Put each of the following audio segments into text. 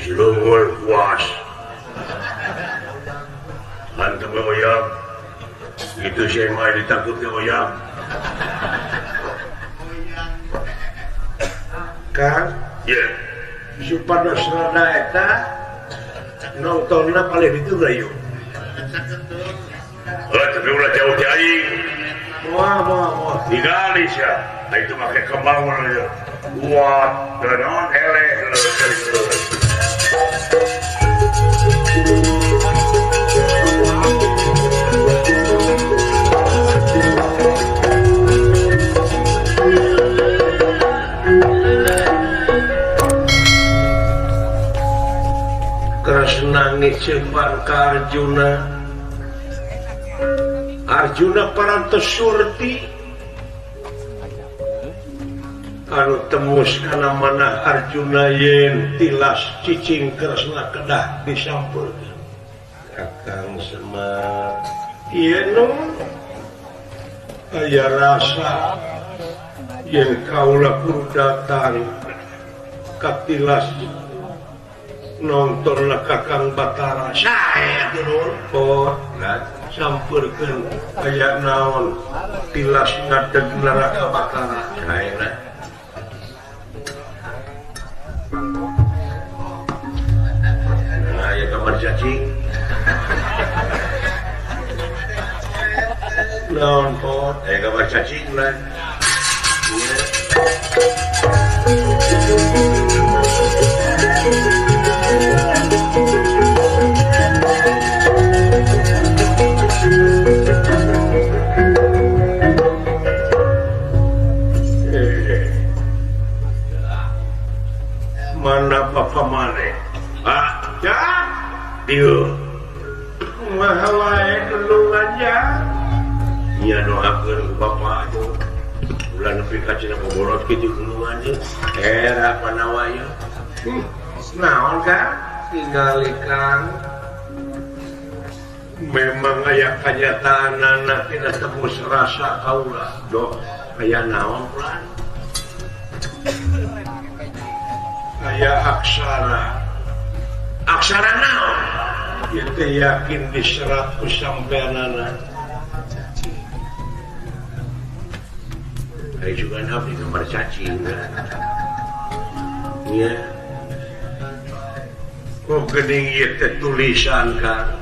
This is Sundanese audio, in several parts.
Silungur puas. Mantap oyang. Itu saya mah ditakutnya oyang. Kang, ya. Supados rada eta nontonnya paling itu gayu. Oh, tapi ulah jauh jauh. Wah, wah, wah. Tinggali sih. Nah, itu pakai kembang aja. Kuat, non eleh. Keras nangis cepat ke Arjuna. Arjuna parantos surti anu tembus kana mana Arjuna yen tilas cicing Kresna kedah disampurkeun. Kakang Semar ieu nu aya rasa yen kaula kudu datang ka tilas nontonlah Kakang Batara sae atuh oh nah sampurkeun aya naon tilas ngadeg neraka Batara sae nah. Nah aya kamar cacing naon pot aya kamar cacing lah. Mana bapak mane? Ah, ya, dieu. Kumaha wae dulungan ya. Nya doakeun ku bapak atuh. Ulah nepi ka cenah boborot kitu dulungan ieu. Era panawa ieu. Naon ka? Tingali Kang. Memang aya kanyataanana tina tembus rasa kaula. Doh, aya naon ulah? Aya aksara. Aksara naon? Ieu teh yakin diserat ku sampeanana. Aya juga abdi gambar cacing. Nya. Kok geuning ieu teh tulisan Kang?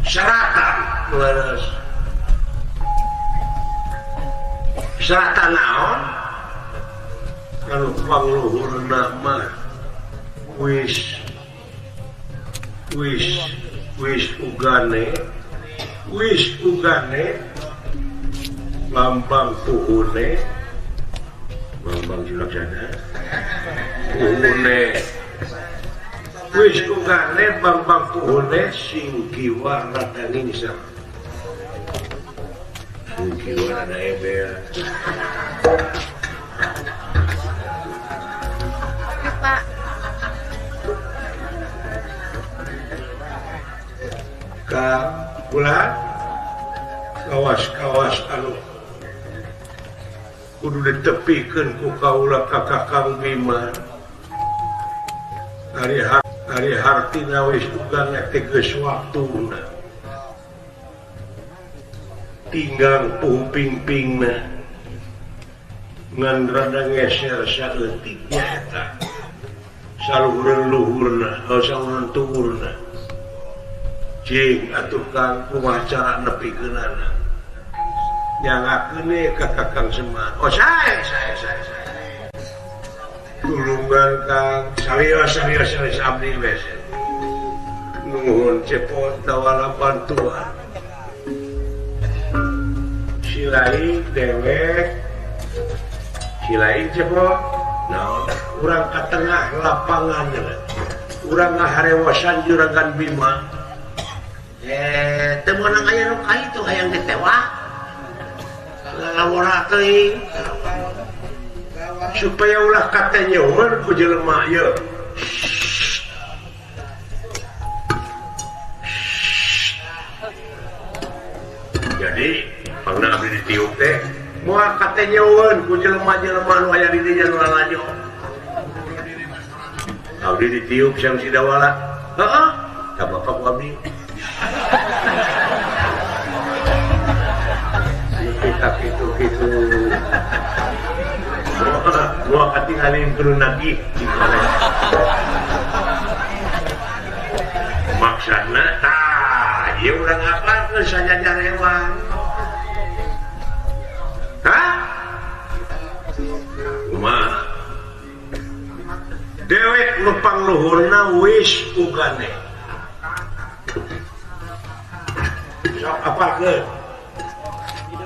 Seratan leres. Seratan naon? Anu pangluhurna mah wis wis wis ugane wis ugane lambang puhune lambang Sulaksana puhune wis ugane bambang puhune sing kiwa rada ngingsem sing kiwa rada ebel. Pak ka kula kawas-kawas anu kudu ditepikeun ku kaula ka Kakang Bima. Ari ari hartina wis uga teh geus waktuna. Tinggang puhuping-pingna ngan rada ngeser saeutik nya eta. Saluhureun luhurna, saluhureun tuhurna. Cing atuh Kang kumaha cara nepikeunana. Nyangakeun we ka Kakang Semar. Oh sae sae sae sae. Tulungan Kang, sarios sarios sarios abdi we. Nuhun cepot dawala bantuan. Silaing dewek. Silaing cepot. Naon urang ka tengah lapangan. Urang ngaharewosan Juragan Bima. Teu meunang aya nu ka itu hayang ditewak. Lalawara teuing. Supaya ulah katenyeun ku jelema ieu. Jadi pangna abdi ditiup teh moal katenyeun ku jelema-jelema nu aya di dinya nu lalajo. Abdi ditiup siang sidawala. Heeh, ka bapak ku abdi. Kita kitu-kitu. Gua katingalin kudu nagih. Maksudna tah, ieu urang apalkeun sajajarewang. Hah? Kumaha? Dewek nu pangluhurna wis ugane. Sok apalkeun?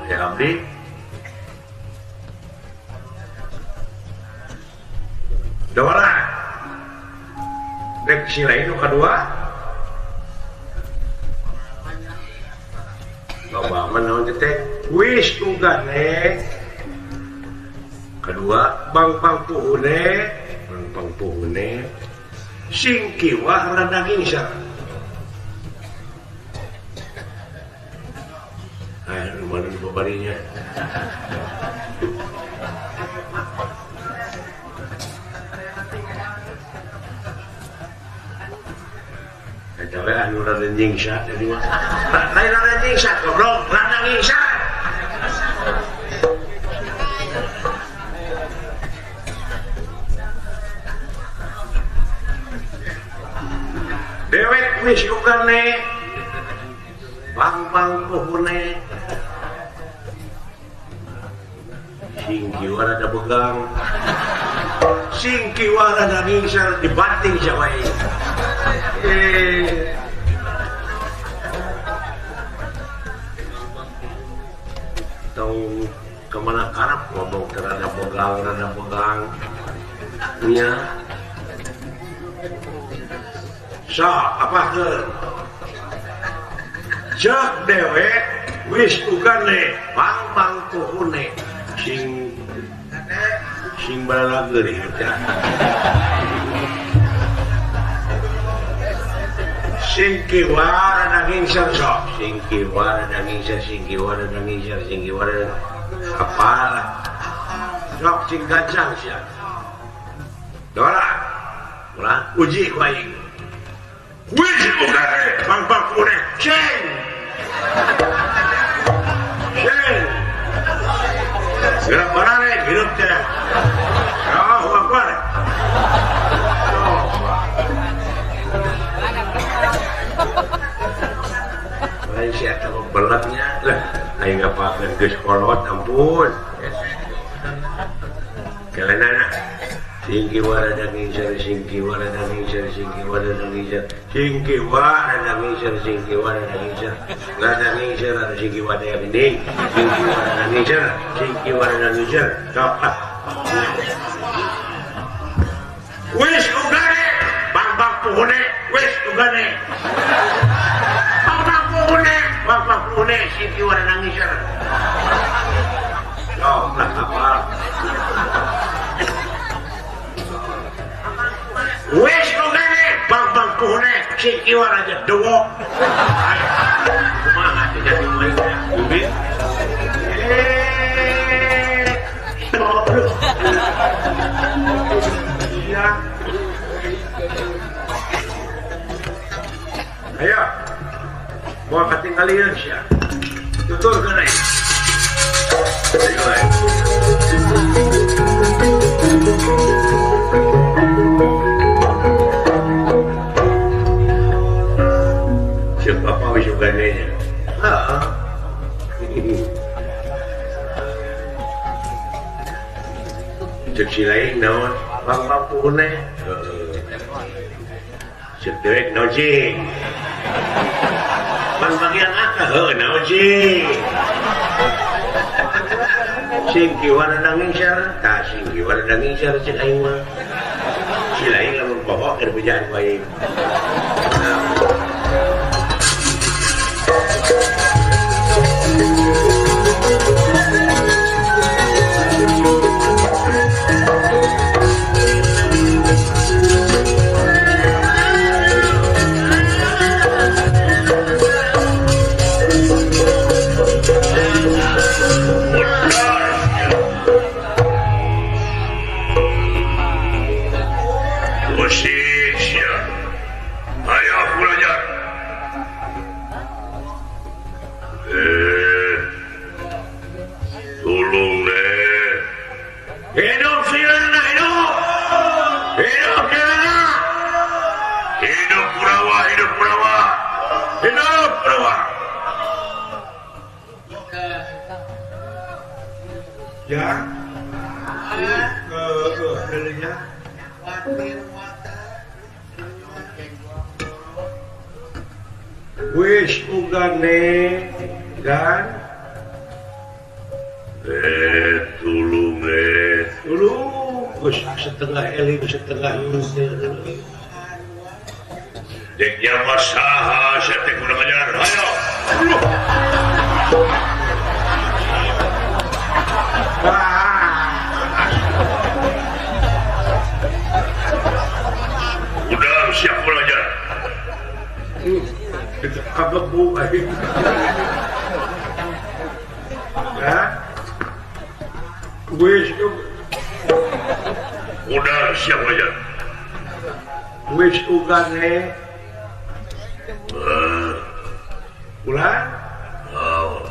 Ya abdi. Dora. Rek si lain nu kadua. Loba mah naon teh? Wis ugane. Kedua, bangpang puhune, bangpang puhune. Sing kiwah rada gingsar. Mana di babarinya? Eta we anu rada nyingsa jadi mah. Lain rada nyingsa goblok, rada nyingsa. Dewek wis ugane. Bang-bang puhune. Sing kiwa rada begang. Sing kiwa rada ngingsar dibanting sawae. Tong kemana karep ngomong ke rada begang nya. Sok apakeun? Cek dewek wis ugane bang-bang puhune. Sing sing balageur teh. Sing kiwa rada ngingsar sok, sing kiwa rada ngingsar, sing kiwa rada ngingsar, sing kiwa rada apal. Sok sing gancang sia. Dora. Ulah uji ku aing. Wis ugane bang-bang puhune. Sing. Sing. Gerak barare hirup teh. Allahu Akbar. Lain si eta mah beletnya lah, aing ngapakeun geus kolot ampun. Kelenana. Sing kiwa rada ngingsar, sing kiwa rada ngingsar, sing kiwa rada ngingsar, sing kiwa rada ngingsar, sing kiwa rada ngingsar, rada ngingsar, rada sing kiwa teh geuning, sing kiwa rada ngingsar, sing kiwa rada ngingsar. Sok ah. Wis ugane, bang-bang puhune, wis ugane. Bang-bang puhune, bang-bang puhune, sing kiwa rada ngingsar. Sok lah apa. Wis ugane, bang-bang puhune, sing kiwa rada dewok. Kumaha teh jadi mainnya? Ubin. Iya. Ayo. Mau ketinggalan sia. Tutur kana. Ayo. Siapa apa wis ugane nya? Heeh. Cek si lain naon? Bang-bang puhune. Cek dewek naon cing? Bang bagian akal heuh naon cing? Sing kiwa rada ngingsar, tah sing kiwa rada ngingsar cek aing mah. Si lain lamun poho keur bejaan ku aing. Usir Wis ugane gan tulung tulung geus setengah eling setengah henteu. Dek nyawa saha sia teh kudu ngajar. Hayo. Udah siap belajar. Kablebu aing. Hah? Wis udah siap belajar. Wis ugane. Ulah? Oh.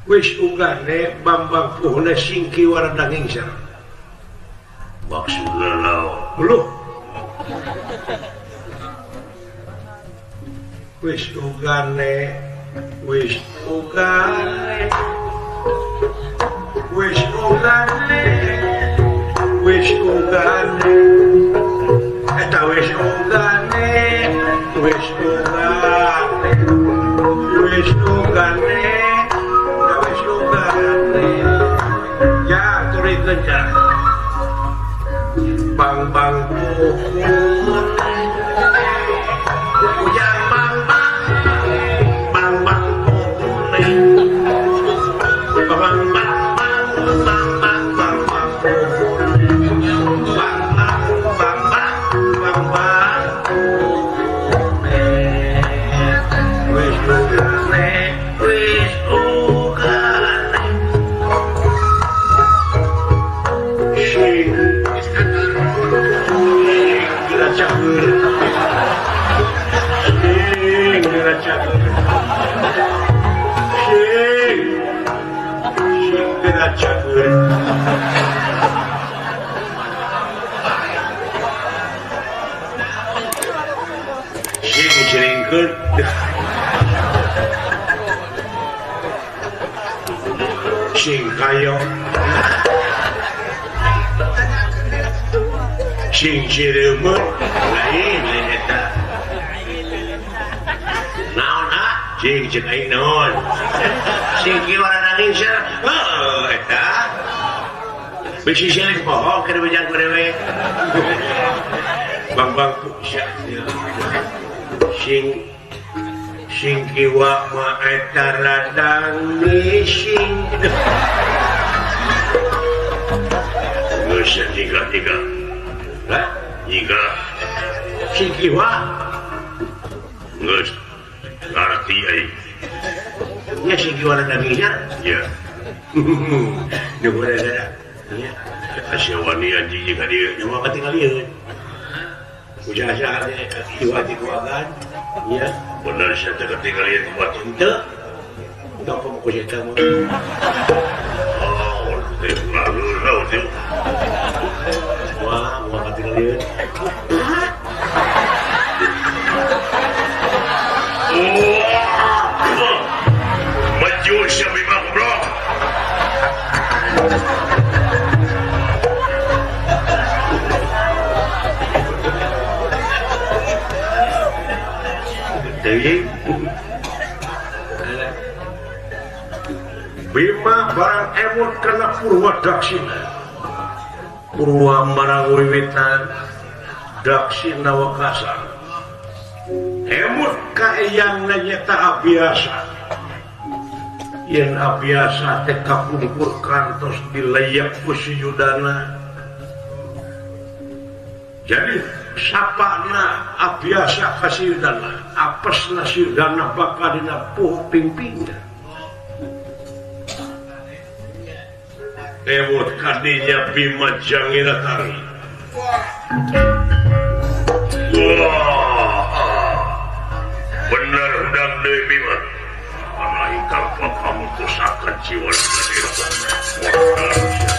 Wis ugane Bambang Puhna singki warna ngingsar. Maksudna naon? Uluh. Wis ugane, wis ugane, wis ugane, wis ugane, eta wis ugane, wis ugane, wis ugane, eta wis ugane. Ya turikeun cenah. Bang bang puhun, ujang bang bang, bang bang puhun, bang bang bang bang bang bang bang puhun, bang bang bang bang bang bang puhun. Wis ugane, wis ugane. Sing cagur, sing cagur, sing sing cagur. Sing ceringkeun, sing kayo, sing cireumeuh lain lain eta. Naon ah? Sing ceuk aing naon? Sing kieu warna ngingsar. Heuh eta. Bisi sieun bohong keur bejang ku dewe. Bang-bang sia. Sing sing kiwa mah eta ladang mising. Geus tiga-tiga. Hah? Jika sing kiwa geus ngarti aing. Nya sing kiwa ladang ngingsar? Ya. Nu gara-gara. Nya asa wani anjing jeung ka dieu. Nya moal katingalieun. Ujah-ujah kiwa ti kuagan. Nya bener sia teh katingalieun ku batur. Henteu. Tong komo ku sia mah. Oh, teh lalu teh. Wah, moal katingalieun. Wah! Maju sia Bima goblok. Deui. Bima barang emut kana Purwa Daksina. Purwa marang wiwitan Daksina wekasan. Emut ka eyangna nyata abiasa. Yen abiasa teh kapungkur kantos dileyak ku si Yudana. Jadi sapana abiasa ka si Yudana, apesna si Yudana bakal dina puh pimpingna. Emut kadinya Bima Jangira Tari. Wah, bener udang deui Bima. Karena ikal kamu tusakan jiwa. Wah,